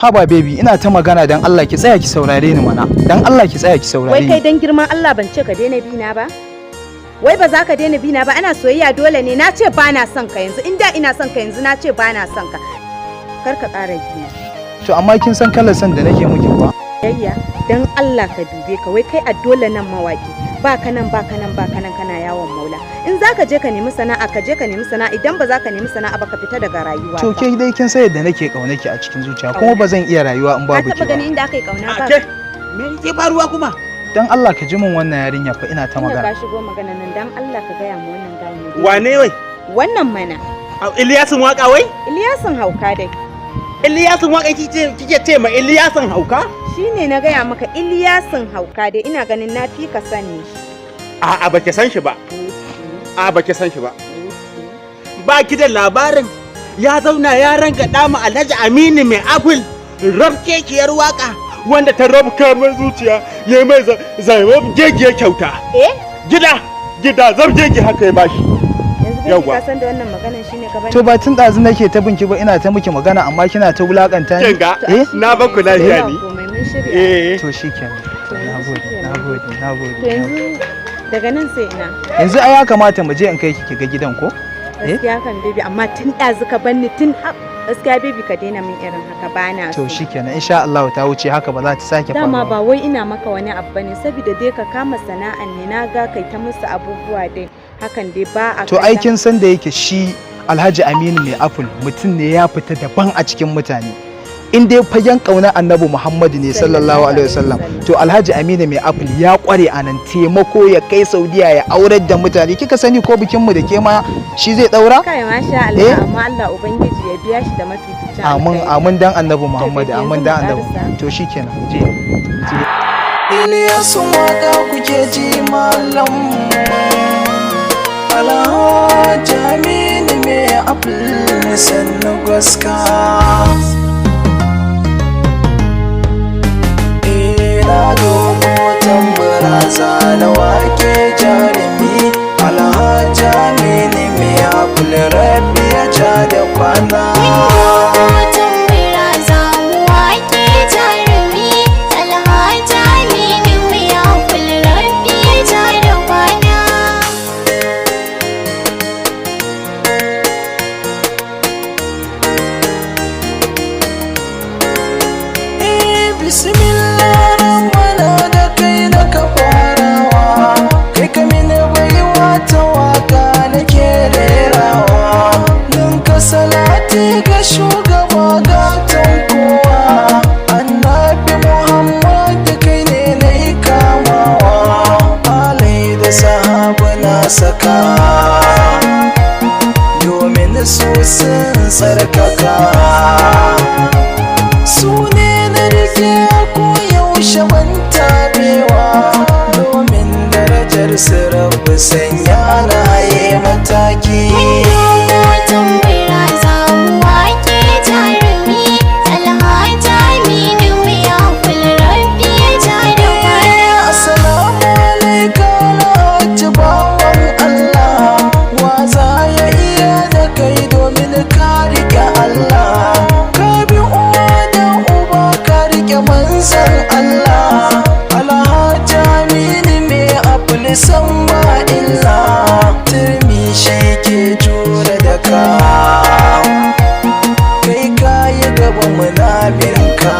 Haba baby, ina ta magana, dan Allah ki tsaya ki saurare ni mana. Dan Allah ki tsaya ki saurare Wai kai, ni. dan girman Allah ban ce ka daina bina ba? Wai ba za ka daina bina ba? Ana soyayya dole ne? Na ce ba na son ka yanzu. Inda ina son ka yanzu, na ce ba na son ka. Kar ka ƙara bina. To amma kin san kalar son da nake miki kuwa? Yayya, dan Allah ka dube ka, wai kai a dole nan mawaki. Ba ka nan, ba ka nan, ba ka nan, kana yawon maula. In za ka je ka nemi sana'a, ka je ka nemi sana'a. Idan ba za ka nemi sana'a ba, ka fita daga rayuwa. To ke dai kin san yadda nake kaunaki a cikin zuciya, kuma ba zan iya rayuwa in Ka babu taɓa ki ba. ganin inda aka yi kauna ba? Ke, me ke faruwa kuma? Dan Allah ka ji min wannan yarinya fa, ina ta Tunda magana. ka shigo magana nan, dan Allah ka gaya mu wannan gane. Wane wai? Wannan mana. Au, Iliyasun waka wai? Iliyasun hauka dai. Iliyasun waka kike ce ma Iliyasun hauka? Shine na gaya maka, Iliyasun hauka dai, ina ganin na fi ka sani shi. A'a, ba ki san shi ba. A, ba ki san shi ba. Ba ki da labarin ya zauna ya ranga ma Alhaji Aminu Mai Apple rabkekiyar waka wanda ta rabka mai zuciya, ya mai zabgegiyar kyauta. Eh? Gida gida zabgege haka ya bashi. Yanzu bai Yawwa. ka san da wannan maganan shine ka bani. To ba tun ɗazu nake ta binki ba, ina ta miki magana, amma kina ta wulakanta ni. Kin ga, Eh? na ba ku lafiya ni. Komai mun shirya. Eh. To shikenan. To yanzu Nagode, shikenan. nagode, nagode. To yanzu daga nan sai ina? Yanzu ai ya kamata mu je in kai ki ki ga gidan ko? Eh? Gaskiya kan baby, amma tun ɗazu ka banni tun gaskiya baby, ka daina min irin haka, bana To so. shikenan, insha Allah ta wuce, haka ba za ta sake Dama faruwa. ba wai ina maka wani abu bane, saboda dai ka kama sana'an ne, na ga kai ta musu abubuwa dai hakan dai ba a To kallon- aikin san da yake shi Alhaji Aminu Mai Apple mutum ne ya fita daban a cikin mutane. In dai fagen ƙaunar Annabi Muhammadu ne sallallahu alaihi wasallam, to Alhaji Aminu Mai Apple ya kware a nan, taimako ya kai Saudiya ya aurar da mutane. Kika sani ko bikin mu da ke ma shi zai daura? Kai, masha Eh? Allah, amma Allah ubangiji ya biya shi da mafificin Amin, alkhairi. amin, dan Annabi Muhammadu, yanzu amin mu dan Annabi. karasa. To shikenan, je. Je. Iliyasun waka kuke ji, malam Alhaji Aminu Mai Apple, sannu gaska. Ina dogo tambura zana wake jarumi Alhaji Aminu Mai Apple, Rabbi ya ja da kwana. Tambura za mu wake jarumi Alhaji Aminu Mai Apple, Rabbi ya ja da kwana. Eh, bismillah rabbana, da kai na ka farawa, kai ka mini baiwa ta waka nake rerawa, ninka salati ga shugaba gatan kowa, Annabi Muhammad, kai ne na yi kamawa, alai da sahabu na saka, domin su sun tsarkaka, su ne na rike ko yaushe ban tabewa, domin darajar su Rabu sanya na yi mataki. Tambura za mu wake jarumi Alhaji Aminu Mai Apple, Rabbi ya ja da kwana. Assalamu alaikum Alhaji bawan Allah, wa za ya iya da kai? Domin ka rike Allah, ka bi uwa da uba, ka rike manzan Allah, Alhaji Aminu Mai Apple, san ba illa, turmi shi ke jure da ka, kai kayi gaba muna binka.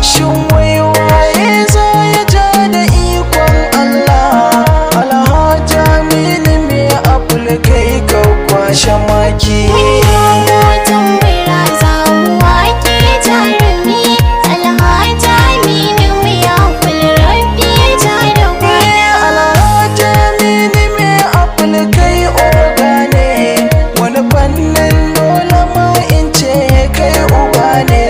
Shin wai waye za ya ja da ikon Allah? Alhaji Aminu Mai Apple, kai ka kwashe maki. Tambura za mu wake jarumi Alhaji Aminu Mai Apple, Rabbi ya ja da kwana. Alhaji Aminu Mai Apple, kai oga ne, wani fannin dole ma in ce kai uba ne.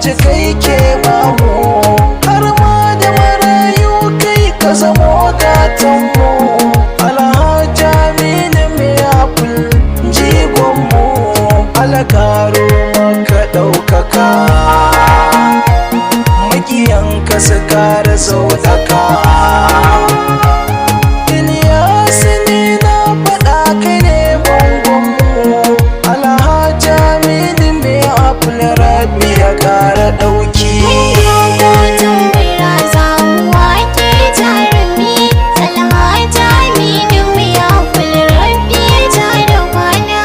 ci kai ke bamu, har ma da marayu kai ka zamo gatanmu. Alhaji Aminu mai apple jigonmu, alakaro maka ɗaukaka, makiyanka su kara sautaka. Ilyasu ni na faɗa kai ne bangonmu, Alhaji Aminu mai apple Rabbi ya kara ɗauki. Mun tambura za mu wake jarumi, Alhaji Aminu mai apple Rabbi ya ja da kwana.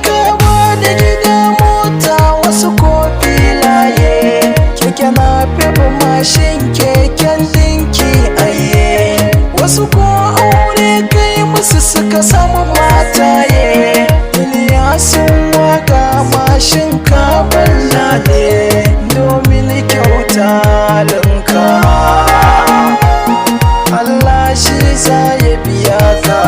Ka ba da gida mota wasu ko filaye, keke na fefa mashin keken dinki aye, wasu ko aure kai musu suka samu mataye. Iliyasun waka mashin ka ballale domin kyauta linka, Allah shi za ya biya ka.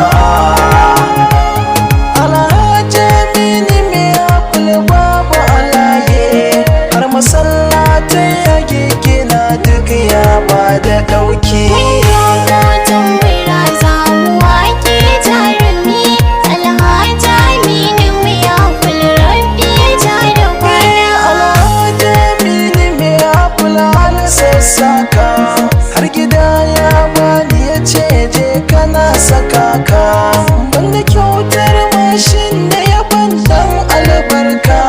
Alhaji Aminu mai apple babu alaye, har masallatai ya gina duk ya ba da ɗauki. Mun tambura za mu wake jarumi, Alhaji Aminu mai apple Rabbi ya ja da kwana. Alhaji Aminu mai apple an sassaka, har gida ya bani ya ce je kana saka ka, banda kyautar mashin da ya ban dan albarka,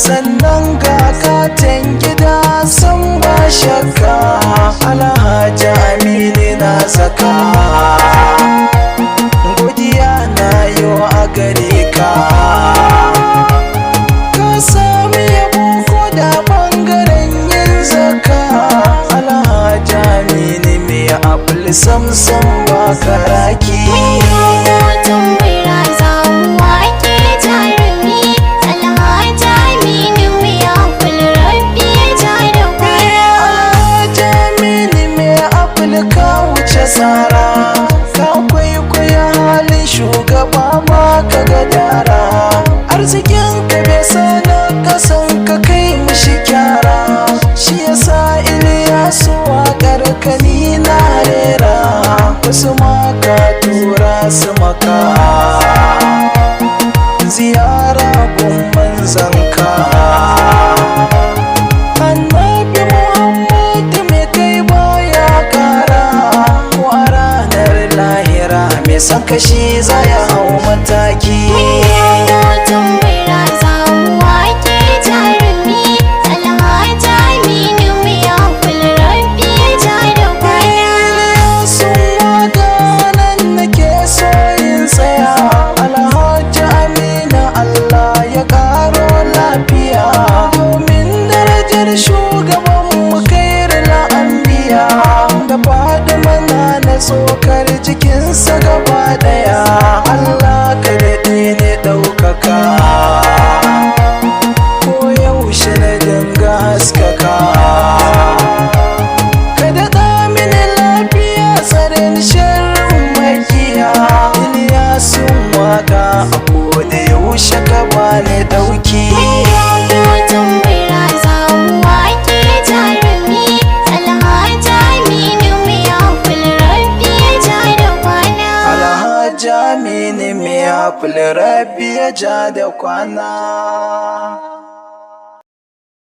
sannan ga katin gida san ba shakka. Alhaji Aminu na saka, godiya na yau a gare ka. Ka sami yabo ko da bangaren yin zaka, Alhaji Aminu mai apple samsam ba karaki. Mun tambura za mu wake jarumi, Alhaji Aminu mai apple Rabbi ya ja da kwana. Alhaji Aminu mai apple ka wuce tsara, ka kwaikwaya halin shugaba ba ka gadara, arzikin ka bai sana kasan ka kai mishi kyara, shi yasa Iliyasu waƙar ka ni na rera, wasu maka tura su maka ziyara gun manzanka. Annabi Muhammad mai kai baya kara, ko a ranar lahira mai san kashi za ya hau mataki. Mun tambura za mu wake jarumi, Alhaji Aminu mai apple Rabbi ya ja da kwana. Sun waka nan nake so in tsaya, Alhaji Aminu Allah ya karo lafiya, domin darajar shugaban mu kairul anbiya, da Fadima na na tsokar jikinsa gaba daya. Allah ka daɗe ne ɗaukaka, ko yaushe na dinga haskaka, ka daɗa mini lafiya tsarin sharrin makiya. Iliyasun waka a koda yaushe ka bani ɗauki. Mun tambura za mu wake jarumi, Alhaji Aminu mai apple Rabbi ya ja da kwana. Alhaji Aminu mai apple Rabbi ya ja da kwana.